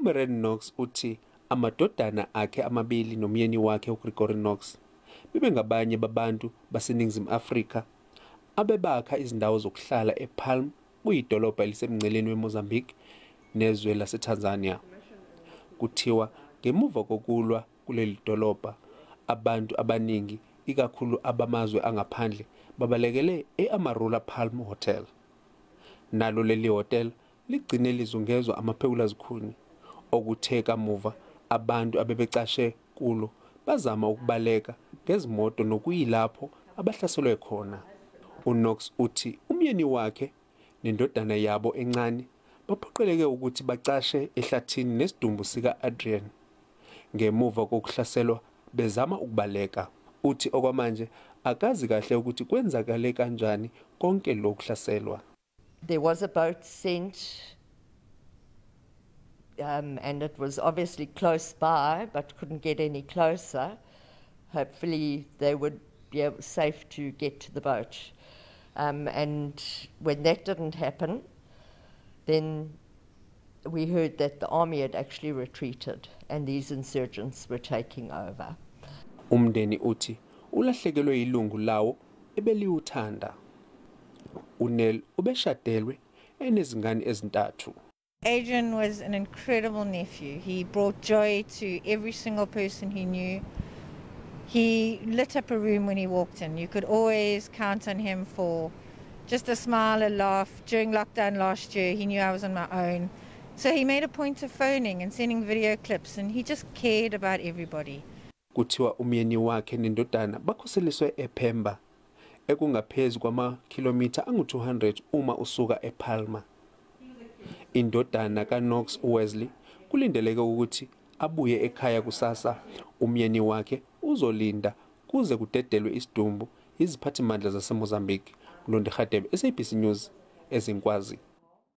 UMarian Knox uthi amadodana akhe amabili nomyeni wakhe uGregory Knox bebengabanye babantu baseNingizimu Afrika abebakha izindawo zokuhlala ePalma, kuyidolobha elisemngceleni weMozambique nezwe laseTanzania. Kuthiwa ngemuva kokulwa kuleli dolobha, abantu abaningi, ikakhulu abamazwe angaphandle, babalekele e-Amarula Palm Hotel. Nalo leli hotel ligcine lizungezwa amaphekulazikhuni, okuthe kamuva abantu abebecashe kulo bazama ukubaleka ngezimoto nokuyilapho abahlaselwe khona. UKnox uthi umyeni wakhe nendodana yabo encane baphoqeleke ukuthi bacashe ehlathini nesidumbu sika-Adrian ngemuva kokuhlaselwa bezama ukubaleka. Uthi okwamanje akazi kahle ukuthi kwenzakale kanjani konke lokhu kuhlaselwa. There was a boat sent, and it was obviously close by, but couldn't get any closer. Hopefully they would be safe to get to the boat. And when that didn't happen, then we heard that the army had actually retreated and these insurgents were taking over. Umndeni uthi ulahlekelwe ilungu lawo ebeliwuthanda. uNel ubeshadelwe enezingane ezintathu. Adrian was an incredible nephew. He brought joy to every single person he knew. He lit up a room when he walked in. You could always count on him for just a smile, a laugh. During lockdown last year, he knew I was on my own. So he made a point of phoning and sending video clips, and he just cared about everybody. Kuthiwa umyeni wakhe nendodana bakhoseliswe ePemba, ekungaphezu kwamakhilomitha angu-200 uma usuka ePalma. Indodana kaKnox, uWesley, kulindeleke ukuthi abuye ekhaya kusasa. Umyeni wakhe uzolinda kuze kudedelwe isidumbu iziphathimandla zaseMozambique. Mlondi Hadebe, SABC News, eZinkwazi.